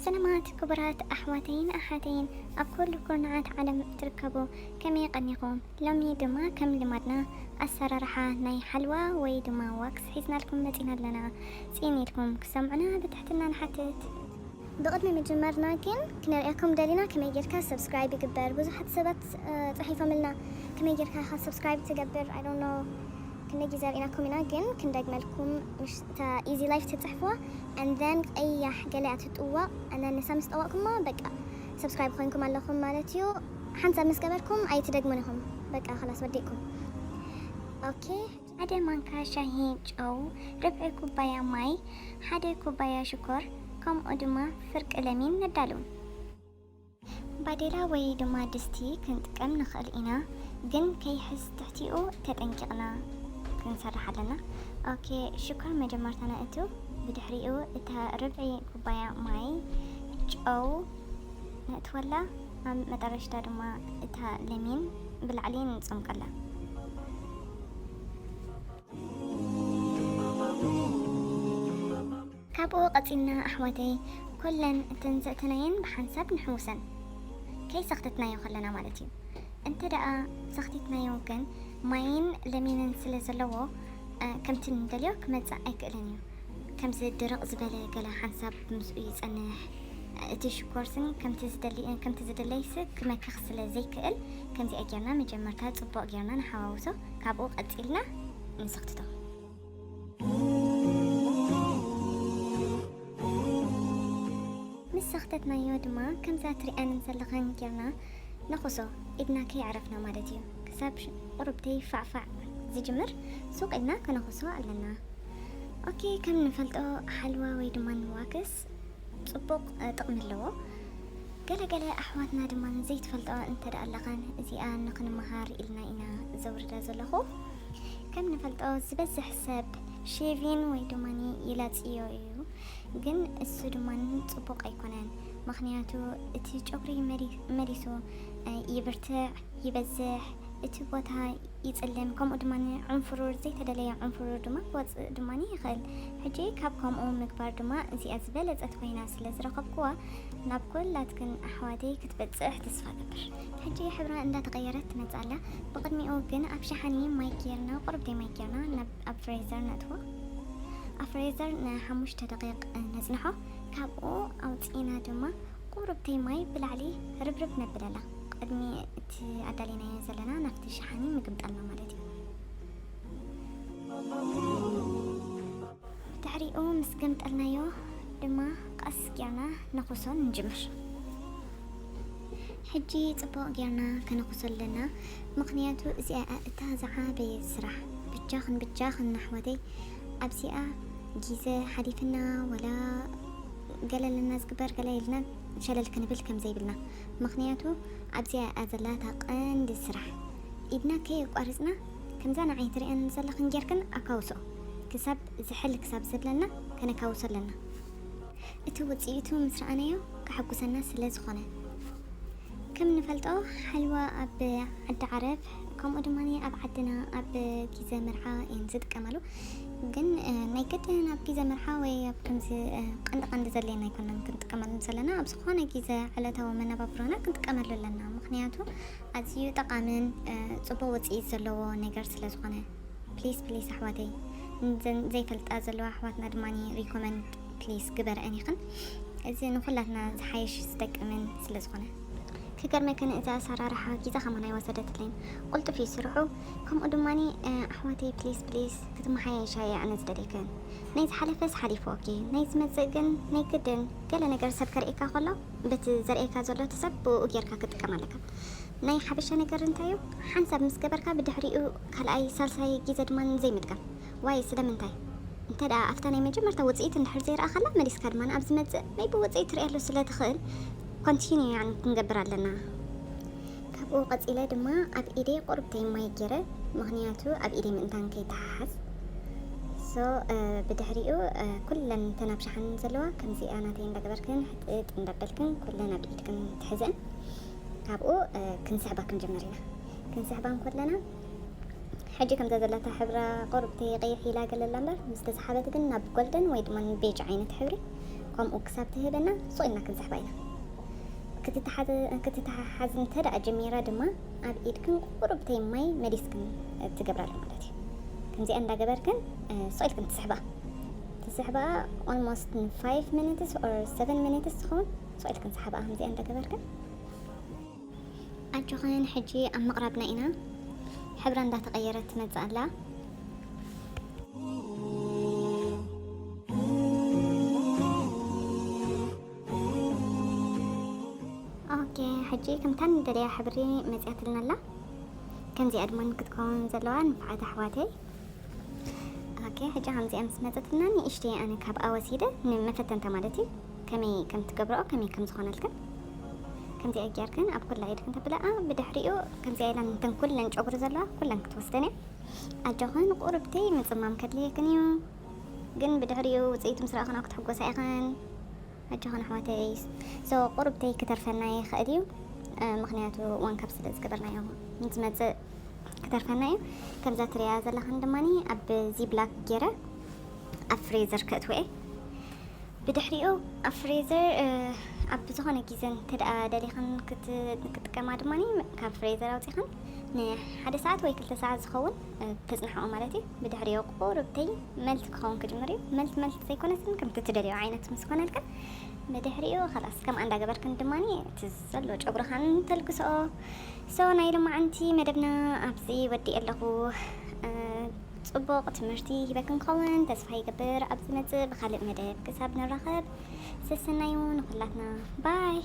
ሰላማት ክቡራት ኣሕዋተይን ኣሓተይን ኣብ ኩሉ ኩርናዓት ዓለም ትርከቡ፣ ከመይ ቀኒኹም? ሎሚ ድማ ከም ልማድና ኣሰራርሓ ናይ ሓልዋ ወይ ድማ ዋክስ ሒዝናልኩም መጺና ኣለና። ጽን ኢልኩም ክሰምዑና ብትሕትና ንሓትት። ብቕድሚ ምጅማርና ግን ክነርእየኩም ደሊና ከመይ ጌርካ ሰብስክራይብ ይግበር። ብዙሓት ሰባት ጽሒፎምልና ከመይ ጌርካ ኢኻ ሰብስክራይብ ትገብር? I don't know። ክንደይ ግዜ ርኢናኩም ኢና፣ ግን ክንደግመልኩም። ምሽ እታ ኢዚ ላይፍ ትጽሕፍዋ and then ቀያሕ ገለ እያ ትጥወቕ and then ንሳ ምስ ጠወቕኩማ በቃ ሰብስክራይብ ኮይንኩም ኣለኹም ማለት እዩ። ሓንሳብ ምስ ገበርኩም ኣይትደግሙን ኢኹም። በቃ خلاص ወዲእኩም። ኦኬ። ሓደ ማንካ ሻሂ ጨው፣ ርብዒ ኩባያ ማይ፣ ሓደ ኩባያ ሽኮር፣ ከምኡ ድማ ፍርቂ ለሚን ነዳሉ። ባዴላ ወይ ድማ ድስቲ ክንጥቀም ንኽእል ኢና፣ ግን ከይሕዝ ትሕቲኡ ተጠንቂቕና ክንሰርሕ ኣለና። ኦኬ፣ ሽኮር መጀመርታ ነእቱ፣ ብድሕሪኡ እታ ርብዒ ኩባያ ማይ፣ ጨው ነእትወላ፣ ኣብ መጠረሽታ ድማ እታ ለሚን ብላዕሊ ንጸምቀላ። ካብኡ ቀጺልና ኣሕዋተይ፣ ኩለን እተን ዘእተናየን ብሓንሳብ ንሕውሰን፣ ከይሰኽተትናዮ ከለና ማለት እዩ። እንተ ደኣ ሰኽቲትናዮ ግን ማይን ለሚንን ስለ ዘለዎ፣ እ፣ ከምቲ ንደልዮ ክመጽእ ኣይክእልን እዩ። ከምዚ ድርቕ ዝበለ ገለ ሓንሳብ ምስኡ ይጸንሕ። እቲ ሽኮርስን ከምቲ ዝደሊ-፣ ከምቲ ዝድለይስ ክመክኽ ስለ ዘይክእል፣ ከምዚኣ ጌርና መጀመርታ ጽቡቕ ጌርና ንሓዋውሶ፣ ካብኡ ቀጺልና ንሰኽትቶ። ምስ ሰኽተትናዮ ድማ ከምዛ ትሪኣንን ዘለኽን ጌርና ነኹሶ፣ ኢድና ከይዓረፍና ማለት እዩ። ክሳብ ሽ-፣ ቁሩብ ተይፋዕፋዕ ዝጅምር ሱቕ ኢልና ከነኹሶ ኣለና። ኦኬ፣ ከም ንፈልጦ ሓልዋ ወይ ድማ ንዋክስ ጽቡቕ፣ እ፣ ጥቕሚ ኣለዎ። ገለ ገለ ኣሕዋትና ድማ ዘይትፈልጦ እንተ ደኣ ኣለኽን፣ እዚኣ ንኽንመሃር ኢልና ኢና ዘውርዳ ዘለኹ። ከም ንፈልጦ ዝበዝሕ ሰብ ሼቪን ወይ ድማ ይላጽዮ እዩ፣ ግን እሱ ድማ ጽቡቕ ኣይኮነን። ምኽንያቱ እቲ ጨጉሪ መሊ-፣ መሊሱ፣ እ፣ ይብርትዕ፣ ይበዝሕ፣ እቲ ቦታ ይጽልም፣ ከምኡ ድማ ዕንፍሩር፣ ዘይተደለየ ዕንፍሩር ድማ ክወጽእ ድማ ይኽእል። ሕጂ ካብ ከምኡ ምግባር ድማ እዚኣ ዝበለጸት ኮይና ስለ ዝረኸብኩዋ፣ ናብ ኩላትክን ኣሕዋተይ ክትበጽሕ ተስፋ እገብር። ሕጂ ሕብራ እንዳተቐየረት ትመጽእ ኣላ። ብቕድሚኡ ግን ኣብ ሸሓኒ ማይ ጌርና፣ ቁሩብ ደይ ማይ ጌርና ናብ፣ ኣብ ፍሬዘር ነእትዎ። ኣብ ፍሬዘር ንሓሙሽተ ደቂቕ ነጽንሖ። ካብኡ ኣውጺእና ድማ ቁሩብ ተይ ማይ ብላዕሊ ርብርብ ነብለላ። ቅድሚ እቲ ኣዳሊናዮ ዘለና ናብቲ ሸሓኒ ምግምጠልና ማለት እዩ። ድሕሪኡ ምስ ገምጠልናዮ ድማ ቀስ ጌርና ነኹሶ ንጅምር። ሕጂ ጽቡቕ ጌርና ከነኹሶ ኣለና፣ ምኽንያቱ እዚኣ እታ ዝዓበየት ስራሕ። ብጃኽን ብጃኽን ኣሕዋተይ ኣብዚኣ ግዜ ሓሊፍና ወላ ገለ ኣለና ዝግበር ገለ ኢልና ሸለል ክንብል ከም ዘይብልና፣ ምኽንያቱ ኣብዚኣ እያ ዘላ እታ ቀንዲ ስራሕ። ኢድና ከየቋረጽና ከምዛ ንዓይ ትሪኣን ዘለኽን ጌርክን ኣካውስኦ። ክሳብ ዝሕል ክሳብ ዝብለና ከነካውሶ ኣለና። እቲ ውጽኢቱ ምስ ረኣናዮ ከሐጉሰና ስለ ዝኾነ። ከም ንፈልጦ ሓልዋ ኣብ ዓዲ ዓረብ ከምኡ ድማ ኣብ ዓድና ኣብ ግዜ መርዓ እየን ዝጥቀማሉ። ግን፣ እ፣ ናይ ግድን ኣብ ግዜ መርዓ ወይ ኣብ ከምዚ፣ እ፣ ቀንዲ ቀንዲ ዘድልየና ኣይኮነን ክንጥቀመሉ ዘለና። ኣብ ዝኾነ ግዜ ዕለታዊ መነባብሮና ክንጥቀመሉ ኣለና። ምኽንያቱ ኣዝዩ ጠቓምን፣ እ፣ ጽቡቕ ውጽኢት ዘለዎ ነገር ስለ ዝኾነ። ፕሊስ፣ ፕሊስ ኣሕዋተይ፣ ንዘን ዘይፈልጣ ዘለዋ ኣሕዋትና ድማ ሪኮመንድ ፕሊስ ግበረአን ኢኽን። እዚ ንኹላትና ዝሓይሽ ዝጠቅምን ስለ ዝኾነ። ክገርመክን እዛ ኣሰራርሓ ግዜ ከማን ኣይወሰደትለይን። ቁልጡፍ እዩ ስርሑ። ከምኡ ድማ፣ እ፣ ኣሕዋተይ ፕሊስ፣ ፕሊስ ክትመሓየሻ እየ ኣነ ዝደልየክን። ናይ ዝሓለፈስ ሓሊፉ ኦኬ። ናይ ዝመጽእ ግን ናይ ግድን ገለ ነገር ሰብ ከርእየካ ከሎ በቲ ዘርእየካ ዘሎ እቲ ሰብ ብኡ ጌርካ ክትጥቀም ኣለካ። ናይ ሓበሻ ነገር እንታይ እዩ? ሓንሳብ ምስ ገበርካ ብድሕሪኡ ካልኣይ ሳልሳይ ግዜ ድማ ዘይምድጋም። ዋይ ስለምንታይ? እንተ ደኣ ኣብታ ናይ መጀመርታ ውጽኢት እንድሕር ዘይረኣኻላ መሊስካ ድማ ኣብ ዝመጽእ maybe ውጽኢት ትርእየሉ ስለ ትኽእል ኮንቲኒዩ ያኒ ክንገብር ኣለና። ካብኡ ቀጺለ ድማ ኣብ ኢደይ ቁሩብ ተይ ማይ ገይረ፣ ምኽንያቱ ኣብ ኢደይ ምእንታን ከይተሓሓዝ። ሶ፣ እ፣ ብድሕሪኡ፣ እ፣ ኩለን እተን ኣብ ሸሓኒ ዘለዋ ከምዚኣ ናተይ እንዳገበርክን ሕጥጥ እንዳበልክን ኩለን ኣብ ኢድክን ትሕዘን። ካብኡ፣ እ፣ ክንስሕባ ክንጅምር ኢና። ክንስሕባ እንከለና ሕጂ ከምዛ ዘለታ ሕብራ ቁሩብ ተይ ቀይሕ ኢላ ገለ ኣላ እምበር፣ ምስ ተሰሓበት ግን ናብ ጎልደን ወይ ድማ ንቤጅ ዓይነት ሕብሪ ከምኡ ክሳብ ትህበና ሱቕ ኢልና ክንስሕባ ኢና። ክትተሓሓዝ እንተ ደኣ ጀሚራ ድማ ኣብ ኢድክን ቁሩብተይ ማይ መሊስክን ትገብራሉ ማለት እዩ። ከምዚኣ እንዳገበርክን ሱቕ ኢልክን ትስሕባ ትስሕባ almost five minutes or seven minutes ትኸውን። ሱቕ ኢልክን ስሓባ ከምዚኣ እንዳገበርክን። ኣጆኽን ሕጂ ኣብ ምቕራብና ኢና። ሕብራ እንዳተቐየረት ትመጽእ ኣላ። ኦኬ፣ ሕጂ ከምታ ንደልያ ሕብሪ መጽያትልና ኣላ። ከምዚኣ ድማ ክትከውን ዘለዋ ንፍዓት ኣሕዋተይ። ኦኬ፣ ሕጂ ከምዚኣ ምስ መጸትና ንእሽተይ ኣነ ካብኣ ወሲደ ንመፈተንታ ማለት እዩ፣ ከመይ ከም ትገብርኦ፣ ከመይ ከም ዝኾነልክን። ከምዚኣ ጌርክን ኣብ ኩላ ኢድክን ተብለኣ፣ ብድሕሪኡ ከምዚኣ ኢላ ነተን ኩለን ጨጉሪ ዘለዋ ኩለን ክትወስደን እያ። ኣጆኽን ቁርብተይ ምጽማም ከድልየክን እዩ፣ ግን ብድሕሪኡ ውጽኢቱ ምስ ረኣኽን ክትሕጎሳ ኢኽን። ኣጆኽን ኣሕዋተይ። So ቁርብተይ ክተርፈና ይኽእል እዩ፣ እ፣ ምኽንያቱ ዋን ካፕ ስለ ዝገበርናዮ ንዝመጽእ ክተርፈና እዩ። ከምዛ ትሪያ ዘለኽን ድማኒ ኣብ ዚፕላክ ገይረ ኣብ ፍሬዘር ከእትወ እየ። ብድሕሪኡ ኣብ ፍሬዘር፣ እ፣ ኣብ ዝኾነ ግዜ እንተ ደኣ ደሊኽን ክት-፣ ክጥቀማ ድማኒ ካብ ፍሬዘር ኣውጺኽን ንሓደ ሰዓት ወይ ክልተ ሰዓት ዝኸውን፣ እ፣ ተጽንሕኦ ማለት እዩ። ብድሕሪኡ ቁርብተይ መልት ክኸውን ክጅምር እዩ። መልት መልት ዘይኮነትን ከምቲ ትደልዮ ዓይነት ምስ ኮነልክን ብድሕሪኡ ኸላስ ከምኣ እንዳገበርክን ድማኒ እቲ ዘሎ ጨጉርኻን ተልግስኦ። So ናይ ሎማዓንቲ መደብና ኣብዚ ወዲእ ኣለኹ። እ፣ ጽቡቕ ትምህርቲ ሂበክን ክኸውን ተስፋ ይገብር። ኣብ ዝመጽእ ብኻልእ መደብ ክሳብ ንራኸብ ሰሰናዩ ንኹላትና። ባይ።